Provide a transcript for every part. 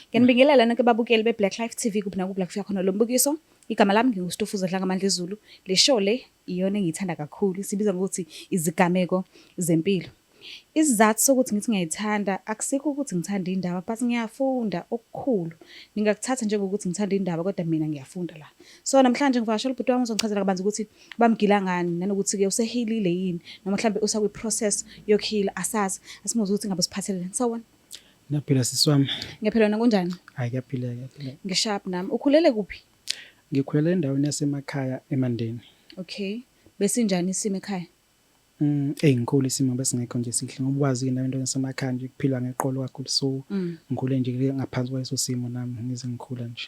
Ngiyanibingelela nonke babukeli be-Black Life TV kuphi nakuphi la kufika khona lo mbukiso. Igama lami nginguStufuza Dlangamandla Zulu. Le show le iyona engiyithanda kakhulu, sibiza ngokuthi izigameko zempilo. Isizathu sokuthi ngithi ngiyayithanda akusikho ukuthi ngithanda indaba but ngiyafunda okukhulu. Ningakuthatha njengokuthi ngithanda indaba kodwa mina ngiyafunda la. So namhlanje ngivakashela ubhuti wami uzongichazela kabanzi ukuthi bamgila ngani nanokuthi-ke usehilile yini noma mhlawumbe usakwi-process yokuhila asazi. Asimuzwe ukuthi ngabe usiphatheleni. Sawubona. Ngiyaphila sisi wami. Ngiyaphila wena kunjani? Hayi kuyaphileka kuyaphileka. Ngisharp nami. Ukhulele kuphi? Ngikhulele endaweni yasemakhaya eMandeni. Okay. Besinjani isimo ekhaya? Eyi ngikhule isimo besingekho nje sihle ngoba ukwazi-ke nawe endaweni yasemakhaya nje kuphilwa ngeqolo kakhulu so ngikhule nje ngaphansi kwaleso simo nami ngize ngikhula nje.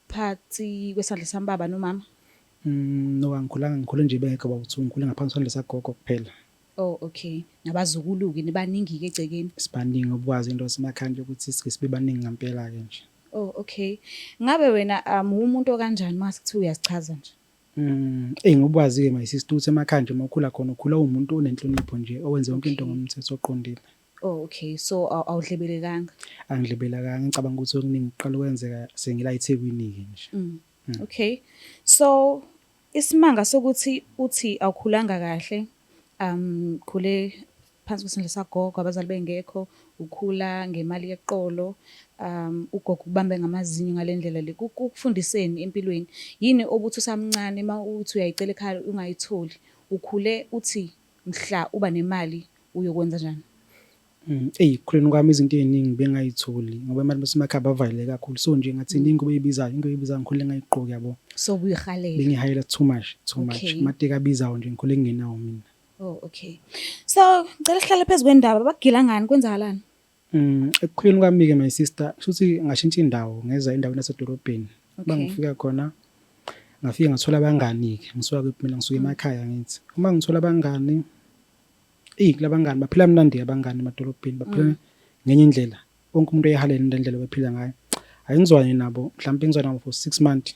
Phansi kwesandla sami baba nomama? No angikhulanga ngikhule nje bengekho baba uThu ngikhule ngaphansi kwesandla sagogo kuphela. Oh okay. Nabazukulu-ke nibaningi-ke egcekeni? Sibaningi ngoba wazi into yasemakhaya nje ukuthi sike sibe baningi ngampela-ke nje. Oh okay. Ngabe wena uwumuntu okanjani mase kuthiwa uyazichaza nje? Eyi ngoba wazi-ke my sister ukuthi emakhaya nje uma ukhula khona ukhula uwumuntu onenhlonipho nje owenza yonke into ngomthetho oqondile. Oh okay so awudlebelekanga? Angidlebelekanga ngicabanga ukuthi okuningi kuqala ukwenzeka sengila eThekwini-ke nje. Okay. So isimanga sokuthi uthi awukhulanga kahle khule phansi kwesandla sagogo abazali bengekho ukhula ngemali yeqolo ugogo ukubambe ngamazinyo ngale ndlela le kukufundiseni empilweni yini obuthi usamncane uma uthi uyayicela ekhaya ungayitholi ukhule uthi mhla uba nemali uyokwenza njani? Eyi ekukhuleni kwami izinto ey'ningi bengayitholi ngoba imali basemakhaya bavalele kakhulu so nje ngathi iningi obeyibizayo into obeyibizayo ngikhule ngayigqoki yabo. So ubuyihalela? Bengihalela too much, too much. Amateki abizayo nje ngikhule ngingenawo mina. Oh okay. So ngicela sihlale phezu kwendaba bakugila ngani kwenzakalani? Ekukhuleni kwami-ke my sister kushuthi ngashintsha indawo ngeza endaweni yasedolobheni. Uma ngifika khona ngafike ngathola abangani-ke ngisuka kuphi mina ngisuka emakhaya ngithi. Uma ngithola abangani eyi kulabangani baphila mnandi abangani emadolobheni baphila ngenye indlela. Wonke umuntu uyayihalela indlela abaphila ngayo. Ake ngizwane nabo mhlampe ngizwane nabo for 6 months.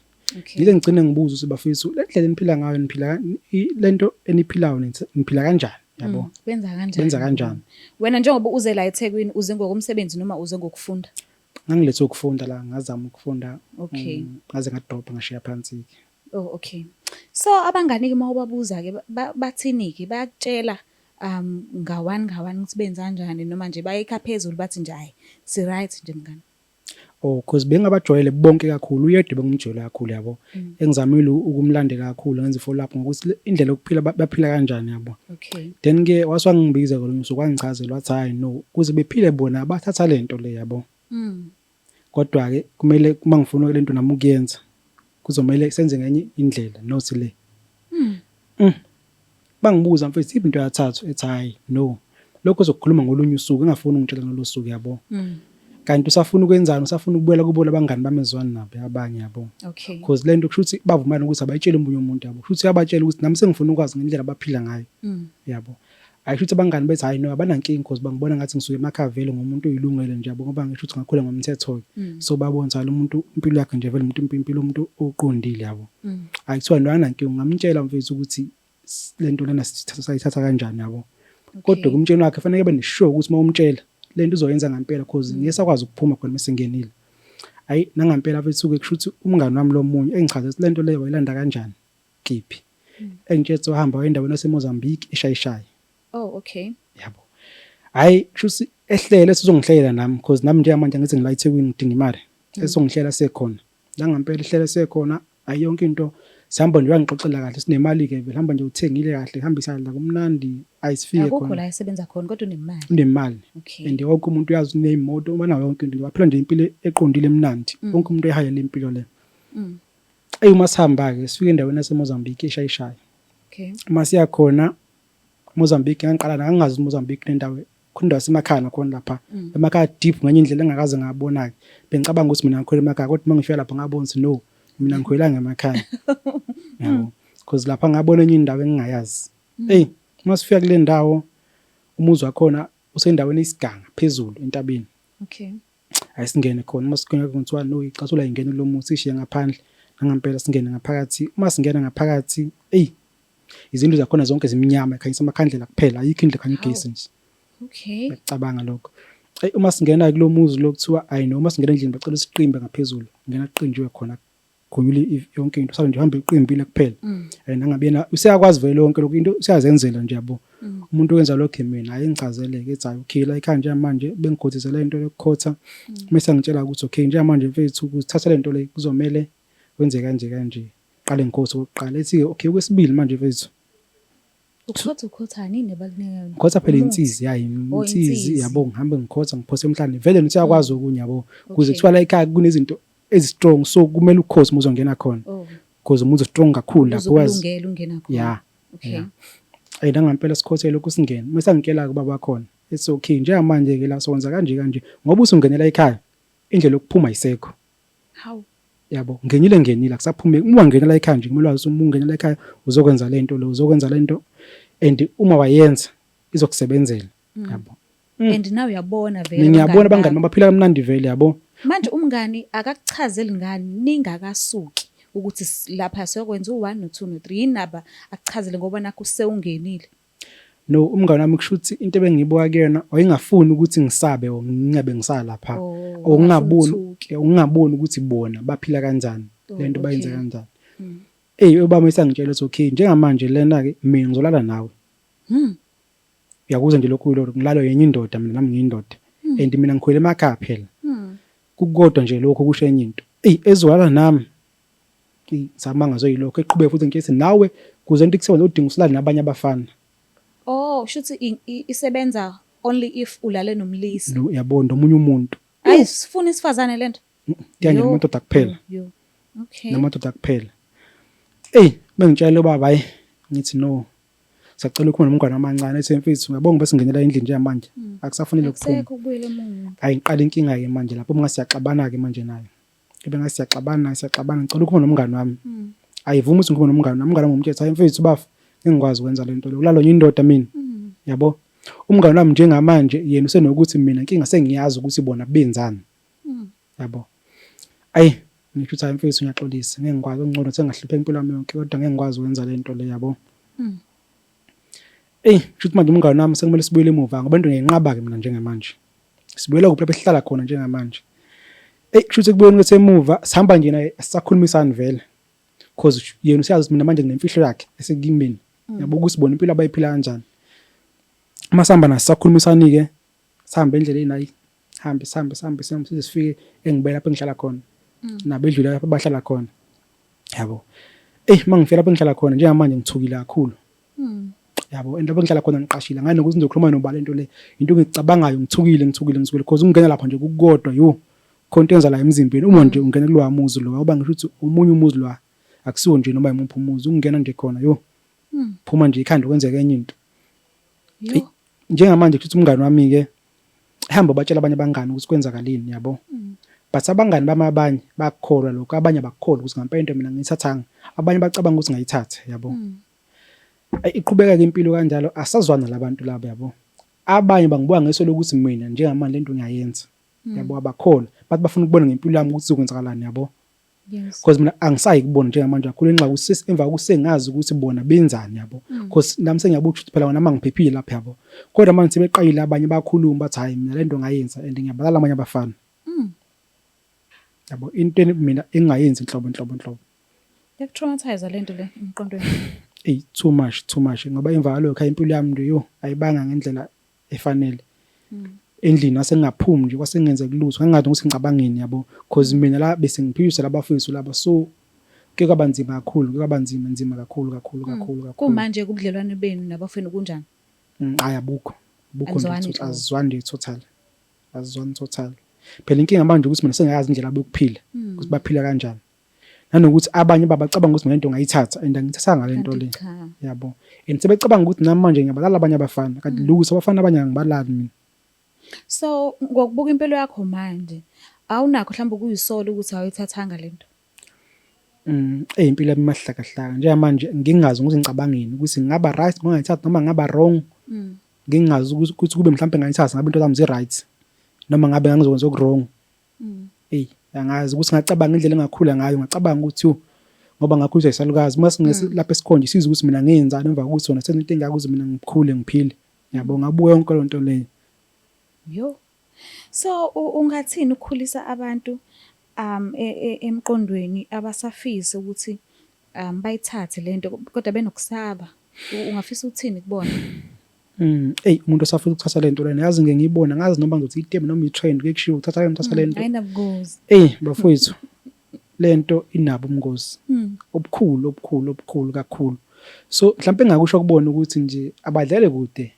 Ngize ngigcine ngibuza ukuthi bafethu le ndlela eniphila ngayo niphila lento eniphilayo niphila kanjani yabo. Benza kanjani? Benza kanjani? Wena njengoba uze la eThekwini uze ngokomsebenzi noma uze ngokufunda? Ngangilethe ukufunda la ngazama ukufunda ngaze ngadropa ngashiya phansi-ke. Oh okay. So abangani-ke uma ubabuza-ke bathini-ke bayakutshela nga-one nga-one ukuthi benza kanjani noma nje bayikha phezulu bathi nje hhayi si-right nje mngani? Oh cause bengingabajwayele bonke kakhulu uyedwa bengimjwayele kakhulu yabo. Engizamile ukumlandela kakhulu ngenza i-follow up ngokuthi indlela yokuphila baphila kanjani yabo. Then ke wase wangibiza ngolunye usuku wangichazela wathi hhayi no kuze bephile bona bathatha lento le yabo. Kodwa ke kumele uma ngifuna lento nami ukuyenza kuzomele senze ngenye indlela not le. Bangibuza mfethu iphi into yathathwa ethi hhayi no lokho uzokukhuluma ngolunye usuku engafuni ungitshela ngalolo suku yabo. Kanti usafuna ukwenzani usafuna ukubuyela kubo labangani bami ezwani nabo abanye yabo. Cause lento kusho ukuthi bavumana ukuthi abayitsheli omunye umuntu yabo. Kusho ukuthi uyabatshela ukuthi nami sengifuna ukwazi ngendlela abaphila ngayo yabo. Ayisho ukuthi abangani bethi hhayi no abanankinga cause bangibona ngathi ngisuke emakhaya vele ngumuntu oyilungele nje yabo ngoba ngisho ukuthi ngakhula ngomthetho-ke. So babona ukuthi lo muntu impilo yakhe nje vele umuntu impilo umuntu oqondile yabo. Hhayi kuthiwa no anankinga ungamtshela mfethu ukuthi lento lena sayithatha kanjani yabo. Kodwa kumtsheni wakhe fanele ebe ne-sure ukuthi uma umtshela lento uzoyenza ngampela cause ngeke sakwazi ukuphuma khona mesingenile. Hhayi nangampela mfethu-ke kusho ukuthi umngani wami lo munye engichaze ukuthi lento leyo wayilanda kanjani kephi. Engitshela ukuthi wahamba waya endaweni yaseMozambique eShayishayi. Oh okay. Yabo. Hhayi kusho ukuthi ehlele esizongihlelela nami cause nami njengamanje angithi ngila eThekwini ngidinga imali. Esizongihlela sekhona. Nangampela ihlele sekhona ayi yonke into sihamba nje uyangixoxela kahle sinemali-ke vele hamba nje uthengile kahle hambisa la kumnandi ayisifike khona. Akukho la esebenza khona kodwa unemali. Unemali. And wonke umuntu uyazi uneyimoto banayo yonke into baphila nje impilo eqondile emnandi. Wonke umuntu uyahayela impilo le. Eyi uma sihamba-ke sifike endaweni yaseMozambique eShayishayi. Uma siya khona Mozambique ngangiqala ngangingazi Mozambique nendawo khona indawo yasemakhaya nakhona lapha emakhaya deep ngenye indlela engakaze ngabona-ke. Bengicabanga ukuthi mina ngikhwela emakhaya kodwa uma ngifika lapha ngabona ukuthi no mina ngikhwelanga emakhaya. Yabo. Because lapha ngabona enye indawo engingayazi. Eyi uma sifika kule ndawo umuzi wakhona usendaweni eyisiganga phezulu entabeni. Ayisingene khona uma singena kuthiwa no icasula ingene kulo muzi sishiye ngaphandle nangampela singene ngaphakathi uma singena ngaphakathi eyi izindlu zakhona zonke zimnyama ikhanyisa amakhandlela kuphela ayikho indlu ekhanya ugesi nje. Ngiyacabanga lokho. Eyi uma singena kulo muzi lo kuthiwa ayi noma singena endlini bacela siqimbe ngaphezulu ngena kuqinjiwe khona gonyule yonke into sale nje uhambe uqimbile kuphela mm. and angabe yena useyakwazi vele yonke lokho into useyazenzela nje yabo mm. umuntu owenza lokho mina hayi ngichazeleke ethi hayi okay la ekhaya njengamanje bengikhothise le nto yokukhotha mm. mase ngitshela ukuthi okay njengamanje mfethu ukuzithatha le nto le kuzomele wenze kanje kanje qale ngikhothi okokuqala ethi okay okwesibili manje mfethu Ukhotha ukhothani yini abakunika yona? Ngikhotha phela insizi ya Oh, insizi insizi. yabo ngihambe ngikhotha ngiphose emhlane vele nithi uyakwazi okunye yabo kuze Okay. kuthiwa la ekhaya kunezinto ezi-strong so kumele ukhothe uma uzongena khona Oh, because umuzi strong kakhulu lapho wazi uzokulungela ungena khona. ya Okay. ya and angempela sikhothele lokhu singene mase angitshela ke baba khona it's okay njengamanje ke la sokwenza kanje kanje ngoba usungenela ekhaya indlela yokuphuma ayisekho Hawu. Yabo, ngenile ngenile akusaphumeki. Uma wangenela ekhaya nje kumele wazi uma ungenela ekhaya uzokwenza lento lo uzokwenza lento and uma wayenza izokusebenzela. Yabo. And now uyabona vele. Ngiyabona abangani bami baphila kamnandi vele yabo. Manje umngani akakuchazeli ngani ningakasuki ukuthi lapha siyokwenza u-1 no-2 no-3 yinaba akuchazele ngoba nakho sewungenile. No, umngane wami kusho ukuthi into ebengiyibuka kuyena wayengafuni ukuthi ngisabe or ngingabe ngisala lapha. Oh, Or ngingaboni, uthuke. ngingaboni ukuthi bona baphila kanjani, Oh, lento bayenza okay. kanjani. Eyi ubaba esangitshela ukuthi okay njengamanje lena ke mina ngizolala nawe. Uyakuzwa nje lokhu lokhu ngilala yenye indoda mina nami ngiyindoda. And mina ngikhulele emakhaya phela. Kukodwa nje lokho kusho enye into. Eyi ezolala nami. Ngisamangazwe yilokho eqhubeke futhi ngitshela nawe kuze into ikusebenza udinga usilale nabanye abafana. Oh, shuthi isebenza only if ulale nomlisa. No, yabo nomunye umuntu. Ayi sifuna isifazane lento. Kuyanje namadoda kuphela. Yo. Okay. Namadoda kuphela. Ey, bengitshela ubaba hayi ngithi no. Sacela ukukhuluma nomngane wami amancane ethi mfethu ngiyabonga bese ngingenela endlini njengamanje. Akusafanele ukuphuma. Akusekho ukubuyela emuva. Hayi ngiqala inkinga ke manje lapho uma siyaxabana ke manje naye. Ebe ngathi siyaxabana siyaxabana ngicela ukukhuluma nomngani wami. Ayivumi ukuthi ngikhulume nomngani wami. Umngani wami ngumtshela hayi mfethu bafo ngeke ngikwazi ukwenza lento le. Ulala enye indoda mina. Yabo. Umngani wami njengamanje yena usenokuthi mina inkinga sengiyazi ukuthi bona benzani. Yabo. Ayi ngisho ukuthi hayi mfethu ngiyaxolisa ngeke ngikwazi okungcono sengahlupheka impilo yami yonke kodwa ngeke ngikwazi ukwenza lento le yabo. Eyi kusho ukuthi manje umngani wami sekumele sibuyele emuva ngoba into ngiyinqaba-ke mina njengamanje. Sibuyela kuphi lapho esihlala khona njengamanje. Eyi kusho ukuthi ekubuyeni kwethu emuva sihamba nje naye asisakhulumisani vele. Cause yena useyazi ukuthi mina manje nginemfihlo yakhe esekimina. Yabo ukuthi bona impilo abayiphila kanjani. Uma sihamba naye sisakhulumisani-ke sihambe endleleni hayi hambe sihambe sihambe sihambe size sifike engibeka lapho engihlala khona. Nabo edlula lapho abahlala khona. Yabo. Eyi uma ngifika lapho engihlala khona njengamanje ngithukile kakhulu. Yabo and lapho engihlala khona ngiqashile ngani nokuthi ngizokhuluma nobani lento le into engicabangayo ngithukile ngithukile ngithukile because ukungena lapha nje kukodwa yo khona into enza la emzimbeni uma nje ungena kulowa muzi lo ngoba ngisho ukuthi omunye umuzi lo akusiwo nje noma imuphi umuzi ukungena nje khona yo phuma nje ikhanda kwenzeka enye into. Yo. Njengamanje kusho ukuthi umngani wami ke ehamba batshela abanye abangani ukuthi kwenzakalini yabo. But abangani bami abanye bakukholwa lokho abanye abakukholwa ukuthi ngampela into mina ngiyithathanga abanye bacabanga ukuthi ngayithatha yabo. Iqhubeka ke impilo kanjalo asazwana labantu laba yabo. Abanye bangibuka ngeso lokuthi mina njengamanje lento ngiyayenza. Yabo abakholwa bathi bafuna ukubona ngempilo yami ukuthi kuzokwenzakalani yabo. Yes. Because mina angisayi kubona njengamanje kakhulu enxa ukuthi emva kokuthi sengazi ukuthi bona benzani yabo. Because nami sengiyabuka ukuthi phela wona mangiphephile lapha yabo. Kodwa manje sebeqalile abanye bakhuluma bathi hayi mina lento ngayenza and ngiyabalala abanye abafana. Yabo into mina engingayenzi nhlobo nhlobo nhlobo. Yakutraumatize lento le emqondweni. Ey too much too much ngoba emva kwalokho impilo yami nje yo ayibanga ngendlela efanele. Endlini ngase ngingaphumi nje kwase ngingenzeki lutho ngangingazi ukuthi ngicabangeni yabo cause mina la bese ngiphikisa labafowethu laba so kuke kwaba nzima kakhulu kuke kwaba nzima nzima kakhulu kakhulu kakhulu kakhulu. Kumanje kubudlelwane benu nabafowenu kunjani? Hayi abukho abukho nje Anizwani total nhlobo. azizwani nje total azizwani total. Phela inkinga manje ukuthi mina sengiyazi indlela yabo yokuphila ukuthi baphila kanjani. Nanokuthi abanye babacabanga ukuthi mina lento ngayithatha and angithathanga lento Kanti le. cha. Yabo. And sebecabanga ukuthi nami manje ngiyabalala abanye abafana kanti lutho abafana abanye angibalali mina. So ngokubuka impilo yakho manje awunakho mhlawumbe ukuyisola ukuthi awuyithathanga lento? Eyi impilo yami imahlakahlaka njengamanje ngingazi ukuthi ngicabangeni ukuthi ngingaba right ngingayithathi noma ngingaba wrong. Ngingazi ukuthi kube mhlawumbe ngayithatha ngabe into zami zi-right noma ngabe ngangizokwenza oku-wrong. Eyi angazi ukuthi ngacabanga indlela engakhula ngayo ngacabanga ukuthi yo ngoba ngakhuliswa isalukazi uma singesi lapha esikhonje sizwe ukuthi mina ngenzani emva kokuthi sona senza into engaka ukuze mina ngikhule ngiphile. Yabo ngabuka yonke loo nto leyo. Yo. So ungathini ukukhulisa abantu emqondweni abasafisa ukuthi bayithathe lento kodwa benokusaba. Ungafisa ukuthini kubona? Eyi umuntu osafuna ukuthatha lento lena, yazi ngike ngiyibone, angazi noma ngizothi itemu noma i-trend, kuye kushiwo uthatha lento, thatha lento. Ayinabungozi. Eyi bafowethu, lento inabo ubungozi obukhulu obukhulu obukhulu kakhulu. So mhlawumpe engingakusho kubona ukuthi nje abadlele kude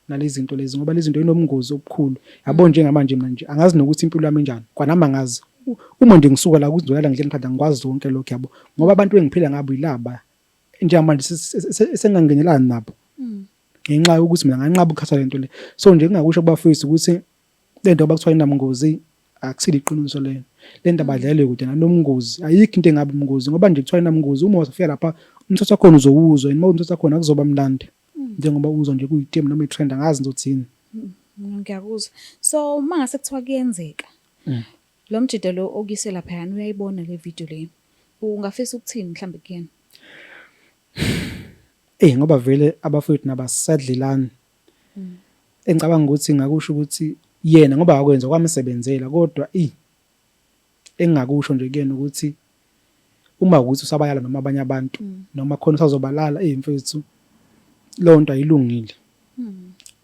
nalezi zinto lezi ngoba lezi zinto inobungozi obukhulu. Yabo njengamanje mina nje angazi nokuthi impilo yami injani, kwanami angazi. Uma nje ngisuka la ukuthi ngizolala ngidleni ngithanda ngikwazi konke lokho yabo. Ngoba abantu engiphila ngabo yilaba njengamanje sengangenelani nabo. Ngenxa yokuthi mina nganqaba ukuthatha lento le. So nje ngingakusho kubafowethu ukuthi lento abakuthiwa inabungozi akusilo iqiniso lelo. Lento abadlalele kude nanomngozi. Ayikho into engabe umngozi ngoba nje kuthiwa inabungozi uma usufika lapha umthetho wakhona uzowuzwa and uma umthetho wakhona akuzoba mnandi. Njengoba uzwa nje kuyitemu noma i-trend angazi ngizothini. Ngiyakuzwa. So uma ngase kuthiwa kuyenzeka lo mjita lo okuyise laphayana uyayibona le video le. Ungafisa ukuthini mhlambe kuyena? Eyi ngoba vele abafowethu nabasadlelani. Engicabanga ukuthi ngakusho ukuthi yena ngoba wakwenza kwamsebenzela kodwa i engingakusho nje kuyena ukuthi uma ukuthi usabayala noma abanye abantu noma khona usazobalala eyi mfethu leyo nto ayilungile.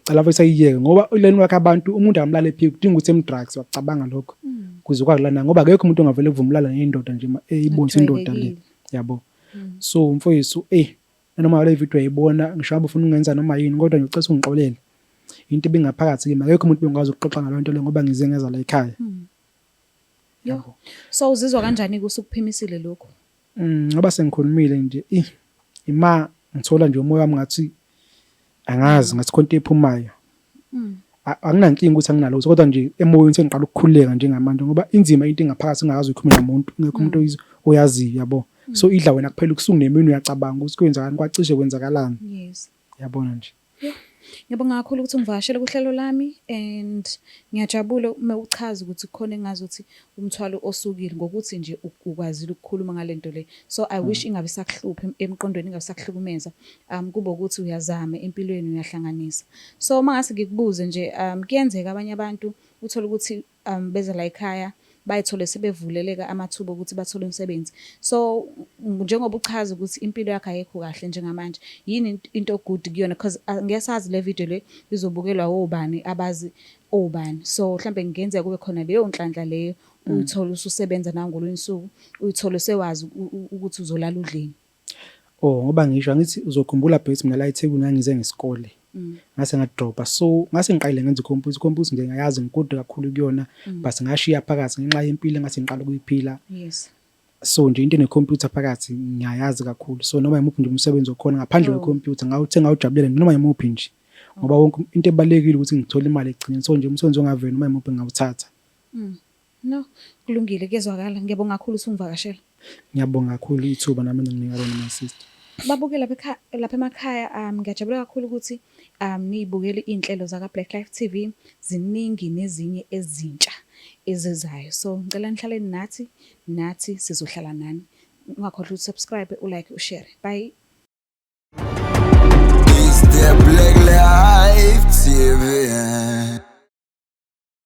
Cela mfethu ayiyeke ngoba leni wakhe abantu umuntu akamlala ephiki kudinga ukuthi emdrugs wakucabanga lokho kuze ukwazi lana ngoba akekho umuntu ongavele kuvumlala nendoda nje eyibonisa indoda le yabo. So mfowethu eyi nanoma le video uyayibona ngisho ngabe ufuna ungenza noma yini kodwa nje ucela ungixolele. Into ibingaphakathi kimi akekho umuntu bengikwazi ukuxoxa ngaleyo nto le ngoba ngize ngeza la ekhaya. Yo. So uzizwa kanjani ke usukuphimisile lokhu? Ngoba sengikhulumile nje i ima ngithola nje umoya wami ngathi angazi ngathi khona into ephumayo. Anginankinga ukuthi anginalutho kodwa nje emoyeni sengiqala ukukhululeka njengamanje ngoba inzima into engaphakathi ungakaze uyikhulume namuntu ungekho umuntu oyaziyo yabo. So idla wena kuphela ubusuku nemini uyacabanga ukuthi kwenzakalani kwacishe kwenzakalani. Yes. Yabona nje. Yoh. Ngiyabonga kakhulu ukuthi ungivakashele kuhlelo lami and ngiyajabula uma uchaza ukuthi kukhona engazuthi umthwalo osukile ngokuthi nje ukwazile ukukhuluma ngalento le. So I wish ingabe isakuhlupha emqondweni ingabe isakuhlukumeza. Kube ukuthi uyazama empilweni uyahlanganisa. So uma ngase ngikubuze nje kuyenzeka abanye abantu uthole ukuthi beza la ekhaya bayithole sebevuleleka amathuba okuthi bathole umsebenzi. So njengoba uchaza ukuthi impilo yakho ayikho kahle njengamanje, yini into good kuyona because ngeke sazi le video le izobukelwa obani abazi obani. So mhlambe kungenzeka kube khona leyo nhlanhla leyo uyithole ususebenza nangolunye usuku uyithole sewazi ukuthi uzolala udleni. Oh ngoba ngisho angithi uzokhumbula Bheki mina la eThekwini ngangize ngesikole. Ngase ngadropa so ngase ngiqalile ngenza ikhompyutha, ikhompyutha nje ngayazi ngikude kakhulu kuyona but ngashiya phakathi ngenxa yempilo engase ngiqala ukuyiphila. Yes. So nje into enekhompyutha phakathi ngiyayazi kakhulu. So noma imuphi nje umsebenzi okhona ngaphandle kwekhompyutha ngawuthenga ngawujabulela noma imuphi nje. Ngoba wonke into ebalulekile ukuthi ngithole imali ekugcineni. So nje umsebenzi ongavela noma imuphi ngawuthatha. No, kulungile kuyezwakala. Ngiyabonga kakhulu ukuthi ungivakashela. Ngiyabonga kakhulu ithuba nami enginginika lona my sister. Babukeli lapha lapha emakhaya ngiyajabula kakhulu ukuthi niyibukele iy'nhlelo zaka-Black Life TV ziningi nezinye ezintsha ezizayo. So ngicela nihlaleni nathi, nathi sizohlala nani. Ungakhohlwa ukuthi subscribe, ulike, ushare. Bye. It's the Black Life TV.